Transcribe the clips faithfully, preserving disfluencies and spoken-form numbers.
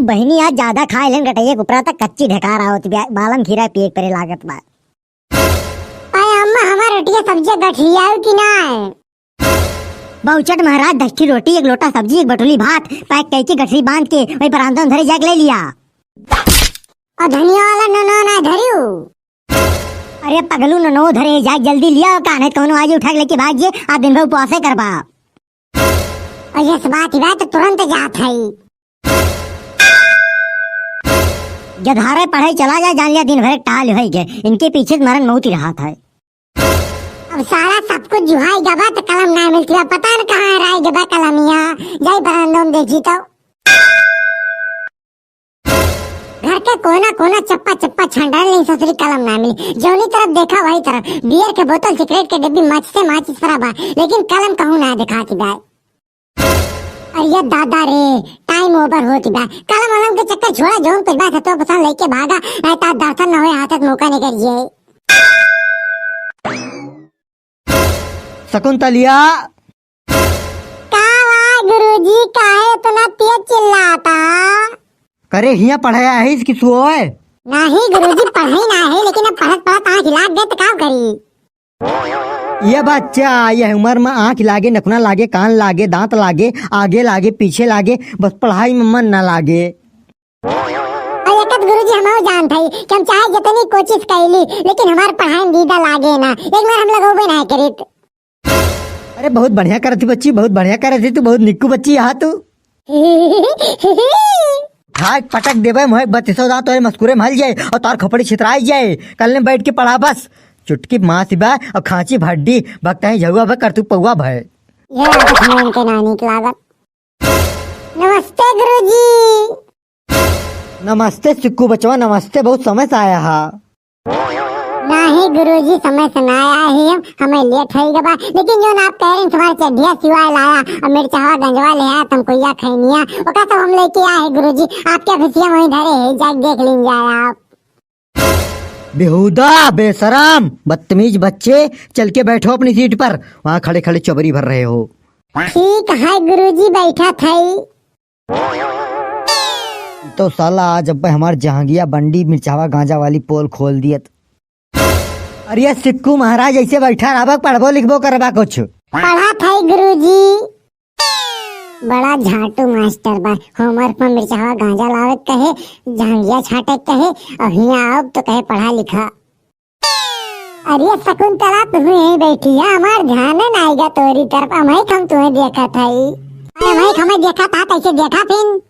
बहिनी, आज ज्यादा खाए लेन गटैया के ऊपरा तक कच्ची ढेकार आवत बा, बालम खीरा पिए के परे लागत बा। अरे अम्मा, हमार रोटिया सब्जिया गठरियाऊ कि ना? बहुचट महाराज, दस ठी रोटी, एक लोटा सब्जी, एक बटुली भात, पैक कइके गठरी बांध के वही बरामदा में धरे जाके ले लिया। और धनिया वाला नोनो ना धरियो। अरे पगलू, नोनो धरे जाए, जल्दी लिया का, नहीं कौनो आज उठा के लेके भाग जे, आज दिन भर उपवासे करबा। और यस बात ही बा तो तुरंत जात है। गधारे पढ़े चला जा, जान लिया दिन भर एक टाल होई गए, इनके पीछे मरन मौत ही रहा था। अब सारा सब कुछ जुहाई गबा तो कलम ना मिलती बा, पता न कहाँ हेराई गबा कलमिया। जाई बरामदा में देखी तो। घर के कोना कोना चप्पा चप्पा छंडाल लेन ससुरी, कलम ना मिली। जौनी तरफ देखा वही तरफ बियर के बोतल, सिगरेट के डिब्बी, माचिस से माचिस परा बा, लेकिन कलम कहूँ ना देखाती बा। अरे दादा रे, टाइम ओवर होती बा। कलम वलम के चक्कर छोड़ा, जौन कुछ बा सतुआ पसंद लेके भागा, नहीं तो दर्शन न होए, हाथ मौका निकल जाए। शकुंतलिया। का बा गुरुजी, काहे इतना तेज चिल्लाता? करे हियाँ पढ़े आहिस कि सोए? नहीं गुरुजी, पढ़े ना है, लेकिन अब पढ़त पढ़त आँख लाग गए तो का करी? ये बच्चा, यह उम्र में आँख लागे, नखुना लागे, कान लागे, दांत लागे, आगे लागे, पीछे लागे, बस पढ़ाई में मन ना लागे। और एक गुरुजी हम जानत हई कि हम चाहे जितनी कोशिश कैली, लेकिन हमार पढ़ाई में दीदा लागे ना, एक बार हम लगौबे ना करित। अरे बहुत बढ़िया करत ही बच्ची, बहुत बढ़िया करत ही तू, बहुत निक्कू बच्ची यहाँ तू। हाँ, पटक देबे मोहे बत्तीसों दांत तोरे मस्कुरे में हल जाए और तार खोपड़ी छितराई जाए। कल ने बैठ के पढ़ा बस। चुटकी माँ सिबा और खांची भड्डी, बकता है झुआ भय कर तू पौआ भय। ये आदत हमें इनके ना नीक लागत। नमस्ते गुरुजी। नमस्ते सिक्कू बचवा, नमस्ते, बहुत समय से आया हा। नाही गुरुजी, समय से ना आया ही हम, हमें लेट होई गबा, लेकिन जौन आप कह रहे हैं तुम्हारे चड्ढिया सिवाय लाया और मिर्चहवा गंजवा ले आया, तुमको या खैनिया, ओका सब हम लेके आए हैं गुरुजी, आपके भैंसिया वहीं धरे हैं, जाके देख लीन जाए आप। बेहुदा, बेशरम, बदतमीज बच्चे, चल के बैठो अपनी सीट पर, वहाँ खड़े खड़े चबरी भर रहे हो। ठीक है गुरुजी, बैठा थई। तो साला आज अब्बे हमार जहांगिया बंडी मिर्चावा गांजा वाली पोल खोल दियत। अरे ये सिक्कू महाराज ऐसे बैठा रहबा, पढ़बो लिखबो करबा कुछ? पढ़ा थई गुरुजी। बड़ा झाटू मास्टर बा, होमवर्क में मिर्चावा गांजा लावे कहे, जहांगिया छाटे कहे, और हियाँ आओ तो कहे पढ़ा लिखा। अरे शकुंतला, तू यहीं बैठी है, हमार ध्यान ना आएगा तोरी तरफ, हम ही हम तुम्हें देखा था ही। अरे भाई, हमें देखा था, कैसे देखा फिन?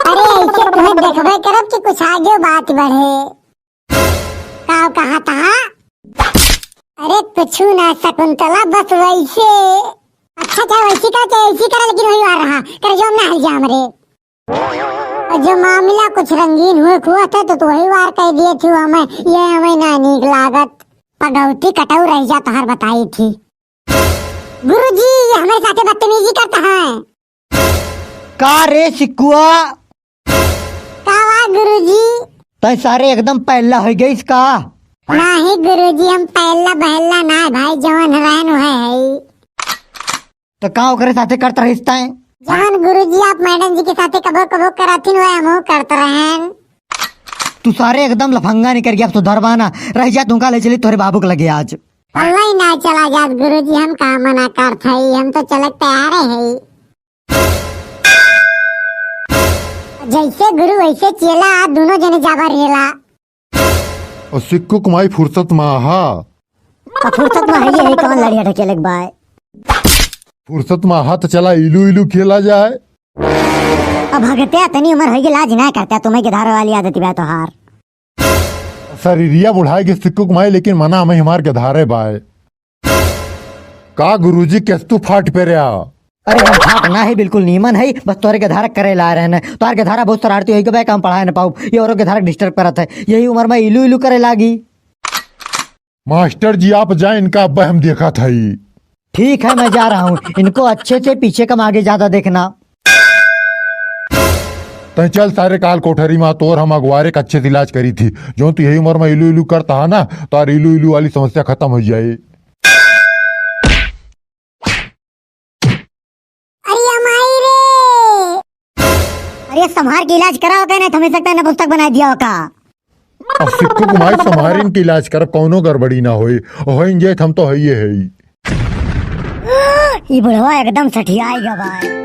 अरे ऐसे तुम्हें देखबे करब कि कुछ आगे बात बढ़े। का कहा था? अरे कुछ ना शकुंतला, बस वैसे। अच्छा, चाहे वैसी का, चाहे ऐसी करा, लेकिन वही वार रहा, कर जो हम ना हल जा हमरे। और जो मामला कुछ रंगीन हुए हुआ था, तो, तो वही वार कह दिए थी हमें, ये हमें ना नीक लागत। पगौती कटऊ रह जा, तोहर बताई थी। गुरुजी, ये हमारे साथे बदतमीजी करता है। का रे सिक्कुआ? का हुआ गुरुजी? तै सारे एकदम पैल्ला हो गईस का? नाही गुरुजी, हम पैल्ला बहल्ला ना है भाई, जवन रहन वह है। तो का ओकरे साथे करत रहिस तैं? जवन गुरुजी आप मैडम जी के साथे कबो कबो करथिन, वह हमहू करत रहन। तू सारे एकदम लफंगा निकर गया, अब सुधरवाना। रह जा, तुमका ले चली तोरे बाबू के लगे आज। अल्लाह ही ना चला जात गुरुजी, हम का मना करत हई, हम तो चलत तैयार है। जैसे गुरु वैसे चेला, दोनों जने जाबा रेला। और सिक्कू कुमाई फुर्सत मा हा। अब फुर्सत मा है, ये है कौन लड़िया ढकेले के बाय? फुर्सत मा हा तो चला इलू इलू खेला जाए। अब भगते तनी उम्र होई गई, लाज ना करता, तुम्हें के धार वाली आदत बा तोहार। शरीरिया बुढ़ाए के सिक्कू कुमाई, लेकिन मना में हमार के धारे बाय। का गुरुजी, कैस तू फाट पे रहा? अरे हम फाट ना है, बिल्कुल नीमन है, बस तोहरे गधारा करे ला रहे हैं। तोहर गधारा बहुत शरारती होई के बे काम पढ़ाए न पाऊ, ये औरों गधारा डिस्टर्ब करत है, यही उम्र में इलू इलू करे लागी। मास्टर जी आप जाए, इनका अब्बे हम देखत हई। ठीक है, मैं जा रहा हूँ, इनको अच्छे से पीछे कम आगे ज्यादा देखना। तै चल सारे काल कोठरी मा, तोर हम अगुवारे के अच्छे से इलाज करी थी, जो तू यही उम्र में इलू इलू करता है ना, तो इलू इलू वाली समस्या खत्म हो जाए। अरे माई रे। अरे, संभार के इलाज कराओ का, नहीं तो हमें सकता है नपुंसक बनाई दिया हो का। अब सिक्कू कुमाई संभारिन के इलाज कर, कौनो गड़बड़ी ना होई। होइन जे हम तो हइये हई। ई बुढ़वा एकदम सठियाई गवा है।